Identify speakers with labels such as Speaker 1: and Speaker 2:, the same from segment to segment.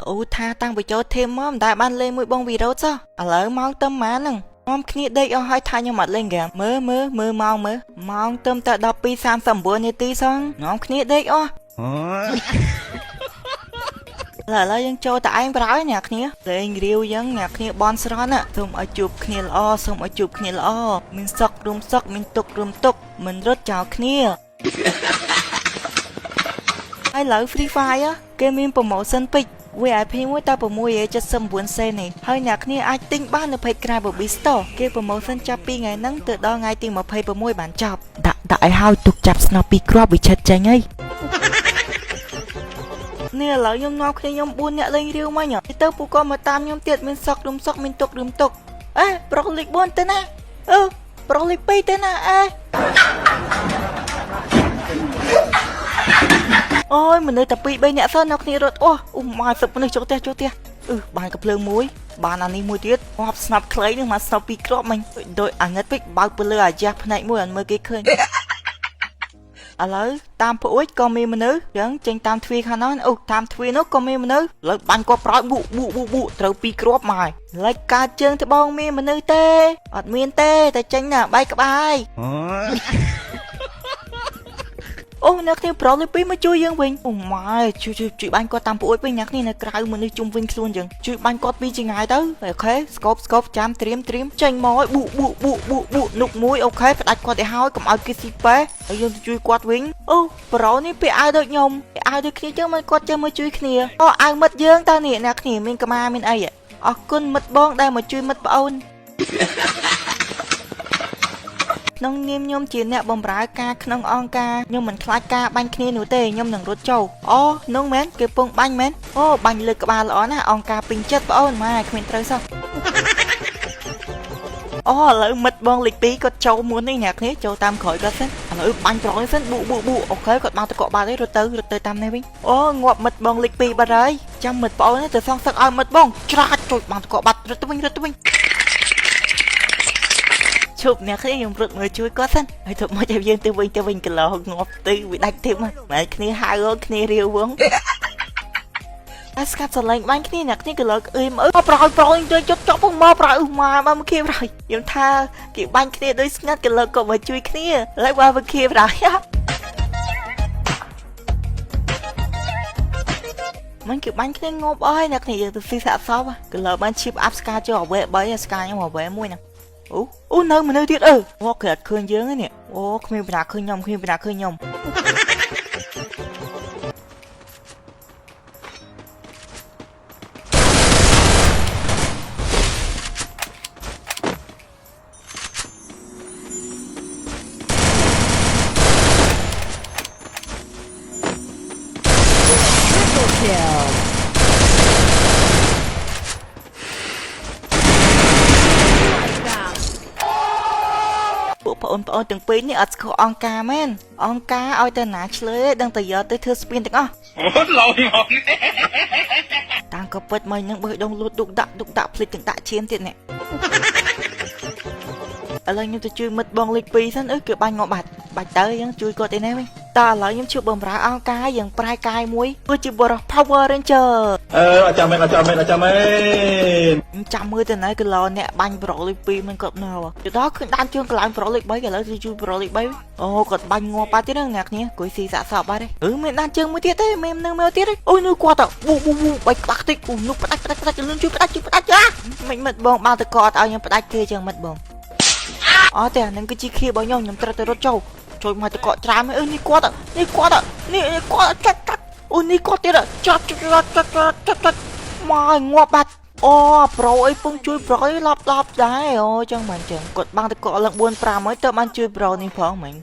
Speaker 1: អូថាតាំងពីចូល team មកមិនដែលបានលេងមួយបងវីរ៉ូសោះឥឡូវម៉ោងទៅម៉ានហ្នឹងនាំគ្នាដេកអស់ហើយថាខ្ញុំអត់លេងហ្គេមមើលមើលមើលម៉ោងមើលម៉ោងទៅតែ12:39នាទីសោះនាំគ្នាដេកអស់ ឥឡូវយើងចូលតែឯងប្រហើយអ្នកគ្នាលេងរាវយ៉ាងអ្នកគ្នាបនស្រន់ណាសូមឲ្យជួបគ្នាល្អសូមឲ្យជួបគ្នាល្អមានសុខរួមសុខមានទុក្ខរួមទុក្ខមិនរត់ចោលគ្នា ហើយឥឡូវ Free Fire គេមាន promotion ពេជ្រ VIP មួយតែ6.79សេននេះហើយអ្នកគ្នាអាចទិញបាននៅ page ក្រៅ Bobby Store គេ promotion ចាប់ពីថ្ងៃហ្នឹងទៅដល់ថ្ងៃទី26បានចប់ដាក់ដាក់ឲ្យហើយទុកចាប់ស្នប់ពីគ្រាប់វាឆិតចេញហើយ នេះឥឡូវខ្ញុំនាំគ្នាខ្ញុំ4នាក់លេងរាវមិញទៅពួកគាត់មកតាមខ្ញុំទៀតមានសក់រុំសក់មានទុករុំទុកអេប្រុសលេខ4ទៅណាអឺប្រុសលេខ2ទៅណាអេអូយមនុស្សតែ2 3នាក់សោះនៅគ្នារត់អូអូម៉ែសឹកមនុស្សចូលផ្ទះចូលផ្ទះអឺបានកភ្លើងមួយបានអានេះមួយទៀតងាប់ស្នាប់ខ្លីនេះមកស្នាប់ពីរគ្រាប់មិញដោយអាងិតពេកបើកទៅលើអាយ៉ាស់ផ្នែកមួយអត់មើលគេឃើញ ឥឡូវតាមប្អួយក៏មានមនុស្សចឹងចេញតាមទ្វារខាងនោះអូតាមទ្វារនោះក៏មានមនុស្សឥឡូវបាញ់គាត់ប្រោយប៊ូប៊ូប៊ូប៊ូត្រូវពីរគ្រាប់មកហើយលេចកើតជើងត្បូងមានមនុស្សទេអត់មានទេតែចេញណាបែកក្បាយ អូអ្នកគ្នាប្រុសលេខ2មកជួយយើងវិញអូម៉ែជួយជួយជួយបាញ់គាត់តាមប្អួយវិញអ្នកគ្នានៅក្រៅមនុស្សជុំវិញខ្លួនចឹងជួយបាញ់គាត់ពីចង្ងាយទៅ OK scope scope ចាំត្រៀមត្រៀមចេញមកឲ្យប៊ូប៊ូប៊ូប៊ូប៊ូនុកមួយ OK ផ្ដាច់គាត់ឲ្យហើយកុំឲ្យគេស៊ីប៉េហើយយើងទៅជួយគាត់វិញអូប្រុសនេះពាក់អាវដូចខ្ញុំពាក់អាវដូចគ្នាចឹងមិនគាត់ចេះមកជួយគ្នាអូអាវមិត្តយើងតើនេះអ្នកគ្នាមានកម្មាមានអីអរគុណមិត្តបងដែលមកជួយមិត្តប្អូន ក្នុងនាមខ្ញុំជាអ្នកបម្រើការក្នុងអង្គការខ្ញុំមិនខ្លាចការបាញ់គ្នានោះទេខ្ញុំនឹងរត់ចូលអូនោះមែនគេពងបាញ់មែនអូបាញ់លើក្បាលល្អណាស់អង្គការពេញចិត្តប្អូនម៉ែគ្មានត្រូវសោះអូឥឡូវមិត្តបងលេខ2គាត់ចូលមុននេះអ្នកគ្នាចូលតាមក្រោយគាត់សិនឥឡូវបាញ់ប្រយសិនប៊ូប៊ូប៊ូ OK គាត់មកតកបាត់ឯងរត់ទៅរត់ទៅតាមនេះវិញអូងាប់មិត្តបងលេខ2បាត់ហើយចាំមិត្តប្អូននេះទៅសងសឹកឲ្យមិត្តបងច្រាចចុចបានតកបាត់រត់ទៅវិញរត់ទៅវិញ ឈប់អ្នកគ្នាខ្ញុំរត់មើលជួយគាត់សិនហើយធ្វើមកឲ្យយើងទៅវិញទៅវិញកន្លោងាប់ទៅវាដាច់ទេមកម៉ែគ្នាហៅគ្នារាវវងអាស្កាត់សលេងបាញ់គ្នាអ្នកគ្នាកន្លោអើយអើប្រយប្រយទៅចុចចប់ផងមកប្រយម៉ាមកមកខៀវហើយខ្ញុំថាគេបាញ់គ្នាដូចស្ងាត់កន្លោក៏មកជួយគ្នាឥឡូវមកខៀវហើយមិនគេបាញ់គ្នាងប់អស់ហើយអ្នកគ្នាយើងទៅស៊ីសាកសពកន្លោបានឈៀបអាប់ស្កាចូលអវេ3ស្កាខ្ញុំអវេ1ណាអូអូនៅមនុស្សទៀតអឺអូគេអត់ឃើញយើងទេនេះអូគ្មានបណ្ដាឃើញខ្ញុំគ្មានបណ្ដាឃើញខ្ញុំ
Speaker 2: Triple kill.
Speaker 1: ពួកប្អូនប្អូនទាំងពីរនេះអត់ស្គាល់អង្គការមែនអង្គការឲ្យតែណាឆ្លើយដឹងតែយកទៅធ្វើស្ពានទាំងអស់
Speaker 3: អូឡយមក
Speaker 1: តាមក៏ពិតមកនឹងបេះដូងលូតឌុកដាក់ឌុកដាក់ភ្លេចទាំងដាក់ឈាមទៀតនេះឥឡូវខ្ញុំទៅជួយមិត្តបងលេខ2សិនអឺគេបាញ់ងាប់បាត់បាច់ទៅយើងជួយគាត់ឯនេះវិញតើឥឡូវខ្ញុំជួបបំរើអង្គការយើងប្រែកាយមួយគឺជាបុរស Power Ranger
Speaker 3: អឺអត់ចាំមែនអត់ចាំមែនអត់ចាំមែន
Speaker 1: ខ្ញុំចាំមើលទៅណែកន្លោអ្នកបាញ់ប្រុសលេខ2មិនគាត់មកទៅដល់ឃើញដានជើងកន្លែងប្រុសលេខ3ឥឡូវជួយប្រុសលេខ3អូគាត់បាញ់ងាប់បាត់ទៀតហ្នឹងអ្នកគ្នាគួយស៊ីសាក់សក់បាត់ទេអឺមានដានជើងមួយទៀតទេមាននឹងមកទៀតទេអូយនោះគាត់ប៊ូប៊ូប៊ូបាច់ក្បាក់តិចអូនោះផ្ដាច់ផ្ដាច់ផ្ដាច់លឿនជួយផ្ដាច់ជួយផ្ដាច់អាមិនមិត្តបងបើតកអត់ឲ្យខ្ញុំផ្ដាច់គេចឹងមិត្តបងអត់ទេអានឹងគឺជាខៀរបស់ខ្ញុំខ្ញុំត្រូវតែរត់ចូលជួយមកតកច្រើនអឺនេះគាត់នេះគាត់នេះគាត់ចាច់ចាច់អូនេះគាត់ទៀតចាប់ចាប់ចាប់ចាប់ចាប់មកងាប់បាត់អូប្រូអីពងជួយប្រូអីឡប់ឡប់ដែរអូចឹងមិនចឹងគាត់បាំងតកឡើង4 5ហើយទៅបានជួយប្រូនេះផងមិញ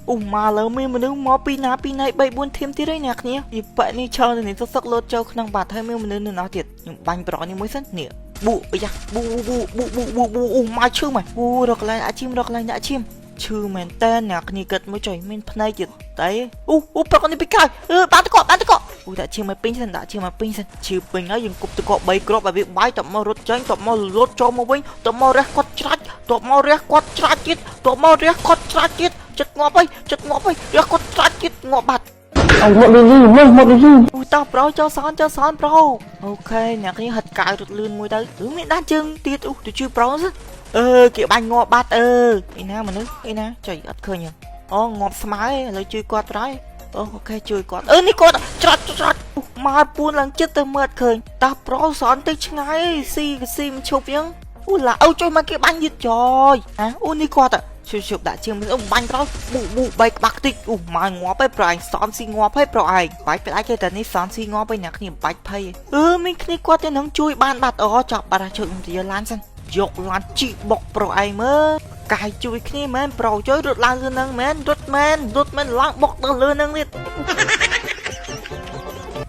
Speaker 1: អូម៉ាលើមានមនុស្សមកពីណាពីណៃ3 4ធីមទៀតហើយអ្នកគ្នាយីប៉នេះឆោនេះសុកសុកលោតចូលក្នុងបាត់ហើយមានមនុស្សនៅនោះទៀតខ្ញុំបាញ់ប្រូនេះមួយសិននេះប៊ូអាយ៉ាប៊ូប៊ូប៊ូប៊ូប៊ូប៊ូអូម៉ាឈឺមែនអូរកកន្លែងដាក់ឈាមរកកន្លែងដាក់ឈាមឈឺមែនតើអ្នកគ្នាគិតមួយចុយមានភ្នែកទៀតតែអូអូប្រុសនេះពីក្រោយអឺបានតកបានតកអូដាក់ឈាមឲ្យពេញសិនដាក់ឈាមឲ្យពេញសិនឈឺពេញហើយយើងគប់តក3គ្រាប់ឲ្យវាបាយតមករត់ចេញតមករត់ចូលមកវិញតមករះគាត់ច្រាច់តមករះគាត់ច្រាច់ទៀតតមករះគាត់ច្រាច់ទៀតចិត្តងាប់ហើយចិត្តងាប់ហើយរះគាត់ច្រាច់ទៀតងាប់បាត់
Speaker 4: អញមកលីលីមកមកលីលី
Speaker 1: អូតោះ bro ចូល zone ចូល zone bro OK អ្នកគ្នាហិតកាវរត់លឿនមួយទៅឬមានដានជើងទៀតអូទៅជួយ bro សិនអឺគេបាញ់ងាប់បាត់អឺឯណាមនុស្សឯណាចុយអត់ឃើញហ៎អូងាប់ស្មើឯឥឡូវជួយគាត់ប្រយអូ OK ជួយគាត់អឺនេះគាត់ច្រត់ច្រត់មកពួនឡើងចិត្តទៅមើលអត់ឃើញតោះ bro zone ទៅឆ្ងាយស៊ីស៊ីមិនឈប់ចឹងអូឡាអូជួយមកគេបាញ់ទៀតចយអាអូនេះគាត់ជួយជប់ដាក់ជាងអូបាញ់ bro ប៊ូប៊ូបែកក្បាក់តិចអូមកងាប់ឯ bro ឯង zone ស៊ីងាប់ឯ bro ឯងបាច់ផ្ដាច់ទេតែនេះ zone ស៊ីងាប់ឯអ្នកគ្នាបាច់ភ័យអឺមានគ្នាគាត់ទៅនឹងជួយបានបាត់អូចប់បាត់ហើយជួយខ្ញុំទៅយកឡានសិនយកឡានជីកបុក bro ឯងមើលកាយជួយគ្នាមែន bro ជួយរត់ឡើងលើនឹងមែនរត់មែនរត់មែនឡើងបុកទៅលើនឹងទៀត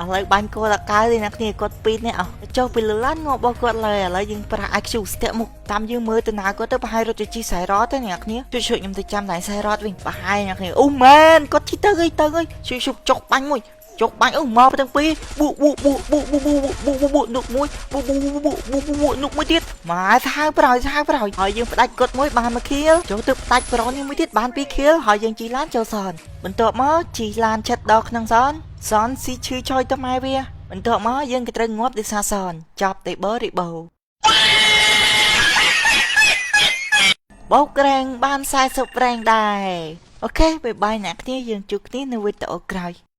Speaker 1: ឥឡូវបាញ់គោលតកើទេអ្នកគ្នាគាត់ពីរនាក់អស់ចុះពីលើឡានងាប់របស់គាត់ឡើយឥឡូវយើងប្រាក់ IQ ស្ទាក់មុខតាមយើងមើលទៅណាគាត់ទៅប្រហែលរត់ទៅជិះខ្សែរត់ទេអ្នកគ្នាជួយជួយខ្ញុំទៅចាំតែខ្សែរត់វិញប្រហែលអ្នកគ្នាអូមែនគាត់ជិះទៅអីទៅអីជួយជួយចុកបាញ់មួយចុកបាញ់អូមកទាំងពីរប៊ូប៊ូប៊ូប៊ូប៊ូប៊ូប៊ូប៊ូប៊ូនុកមួយប៊ូប៊ូប៊ូប៊ូប៊ូប៊ូនុកមួយទៀតម៉ែសាហាវប្រយសាហាវប្រយហើយយើងផ្ដាច់គាត់មួយបានមួយ kill ចូលទៅផ្ដាច់ប្រុសនេះមួយទៀតបាន2 kill ហើយយើងជិះឡានចូល zone បន្ទាប់មកជិះឡានឆិតដល់ក្នុង zone zone ស៊ីឈឺចុយទៅម៉ែវាបន្ទាប់មកយើងក៏ត្រូវងាប់ដោយសារ zone ចប់ទេបរិបោបោក rank បាន40 rank ដែរ OK bye bye អ្នកគ្នាយើងជួបគ្នានៅវីដេអូក្រោយ។